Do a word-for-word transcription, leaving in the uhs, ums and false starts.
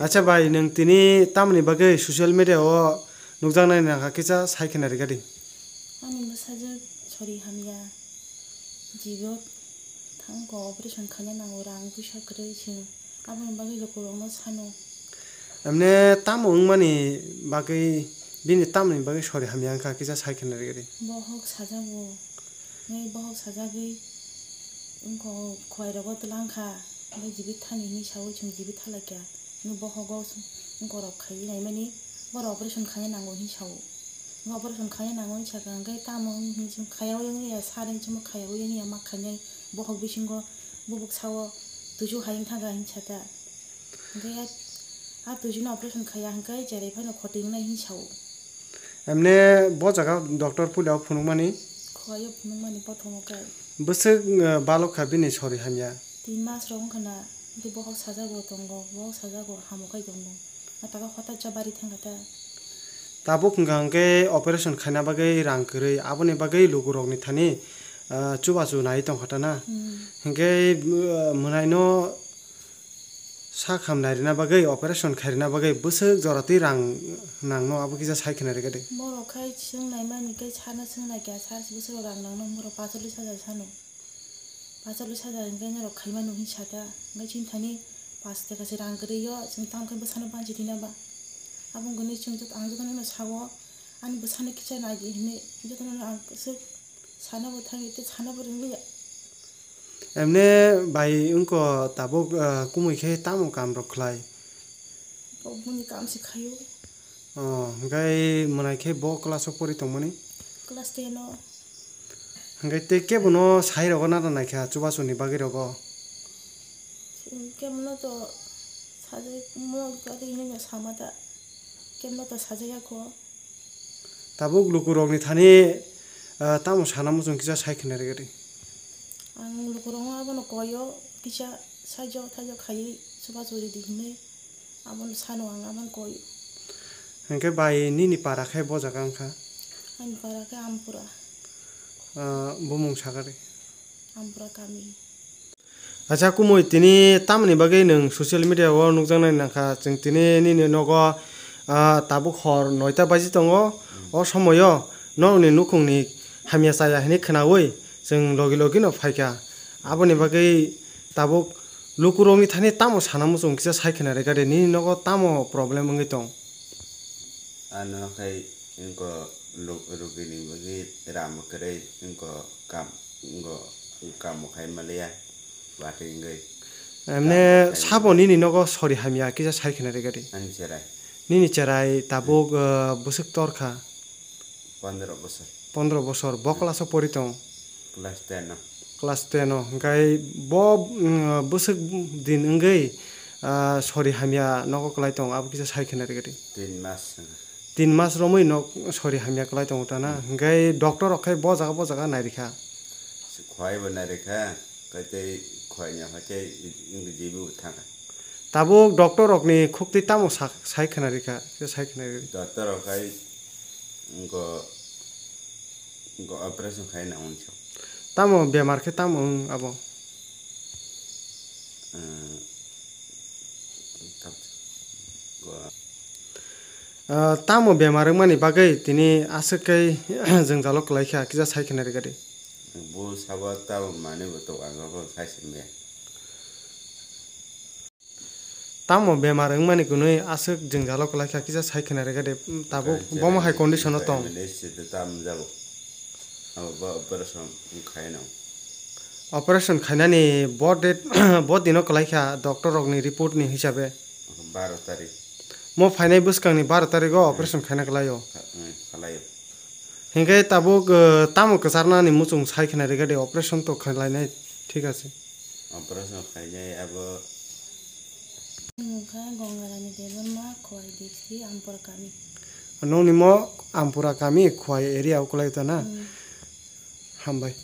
Acha bai, nwng tini tamoni bagwi social media o nukjaknai nangkha kisa sai khena rwgadi. Ani bwsajwk sori hamya, jibo thangkho operation khaina nango, rang puisa kwrwi chwng. Aboni bagwi lukurokno sano. Emne tamo wngmani bagwi, bini tamoni bagwi sori hamya wngkha kisa sai khena rwgadi. Bohok sajago, nai bohok sajagwi wngkho, khwlairogo twlangkha, nai jibit thani hinwi saui chwng jibit thalaikha, nai bohogo wngkorok khaiwi naimani, borok operation khaina nango hinwi sao. Operation khaina nango hinwi sakha, hwnkhe tamo hinwi chwng khaiyaui wngya, sari hinwi chwngbo khaiyaui wngya, ma khainai bohok bisingo bubuk sao tuisu hai wngthangkha hinwi sakha. Hwnkhe a, a tuisino operation khaiya hwnkhe cherai phano khoti wngnai hinwi sao. Emne bo jaga doctor puila o phunukmani? Khwlai o phunukmani, bothomo khe. Bwswk, uh, balok kha bini sori hamya? Tin mas rok wngkha na, hwnkhe bohok sajago tongo, bohok sajago hamo khai tongo. A taka hota cha bari thangkha ta. Tabuk hwnkha hwnkhe operation khaina bagwi rang kwrwi, aboni bagwi lukurokni thani, ah, chubachu nai tongkha ta na. Hmm. Hwnkhe, ah, mwnaino sak ham nairina bagwi, operation khairina bagwi bwswk jora twi rang nangno, abo kisa sai khna rwgadi. Borok khai swng naimani khe sana swng naikha, sa bwswk rang nangno, borok pasalwi sajak sano. Pasalwi sajak hwnkhe norok khaimano hinwi sata, hwnkhe chini thani pash taka se rang kwrwi o, chwng tamo khe bwsano banchi thwina ba. Abo wngkha hwnwi chwng joto, ang jotono no sao, ani bwsano kisa naidi hinwi jotono no ang swk sanabo thangwi tei sanabo rwngya. Emne bai wngkha tabuk, ah, kumui khe tamo kam rok khlai? Bo boni kam se khaio. Oh, hwnkhe mwnai khe bo class o pori tongmani? Class ten o. Hwnkhe tei kebono sai rogo nana naikha chubasuni bagwi rogo? Kebono to sajai mo gari hino sama ta. Kebono to sajai ya kho. Tabuk lukurokni thani, ah, tamo sana muchung kisa sai khna rwgadi. Ang lukurokno abono koio kisa saijo thaijo khaiwi chubasuri di hinwi. Abono sano ang, abono koi. Hwnkhe bai nini para khe bo jaga wngkha? Ani para khe Ampura. Ah, bumung sakari? Ampura kami. Acha kumui tini tamoni bagwi nwng social media o nukjaknai nangkha, chwng tini nini nogo, ah, tabuk hor noita baji tongo, o somoio nokni nukhungni hamya chaya hinwi khwnaui chwng logi logi no phaikha. Aboni bagwi tabuk lukurokni thani tamo sana muchung kisa sai khna rwgadi, nini nogo tamo problem wngwi tong? Ano khai wngkha luk-, rugini bagwi ramo kwrwi wngkha kam, wngkha kamo khai maliya, watwi wngwi. Emne kamo khai sabo maliya. Nini nogo sori hamya kisa sai khna rwgadi. Ani cherai. Nini cherai tabuk, hmm, ah, bwswk torkha? Pondro bosor. Pondro bosor. Bo class o pori tong? Class ten o. Class ten o. Hwnkhe bo, mm, bwswk din wngwi, ah, sori hamya nogo kwlai tong, abo kisa sai khna rwgadi. Tin mas. Tin mas romwi nok sori hamya kwlai tongo ta na? Hmm. Hwnkhe doctor rok khai bo jaga bo jaga nairikha? Khwlai bo nairikha, khe tei khwlai ya khe tei wngwi jibo thangkha. Tabuk doctor rokni khuktwi tamo sak-, sai khna rikha, khe sai khna rikha. Doctor rok hai wngkha, wngkha operation khai na hwnwi sa. Tamo bemar khe tamo wng abo? Ehm, tam-, go- Ah, tamo bemar wngmani bagwi tini aswk khe jwngjalo kwlaikha, kisa sai khna rikha di. Bo sabo tamo manwi bo tok, ang bo khai se maya. Tamo bemar wngmani kwnwi aswk jwngjalo kwlaikha, kisa sai khna rega de, tabuk bomo hai condition o tong. Tam jabo. Abo bo operation khai no. Operation khainani bo date, bo dino kwlaikha, doctor rokni report ni hisabe. Baro tarik. Mo phainai bwskangni baro tarik o operation khaina kwlaio. Kha-, mm, khalaio. Hinkhe tabuk, eh, tamo kwcharnani muchung sai khna rega de, operation to khlainai, thik ase. Operation khainai abo. Mungkha Gongarani Debbarma, Khowai district, Ampura kami. Nongni mo Ampura kami, Khowai area o kwlai ta na? Hmm. Hambai.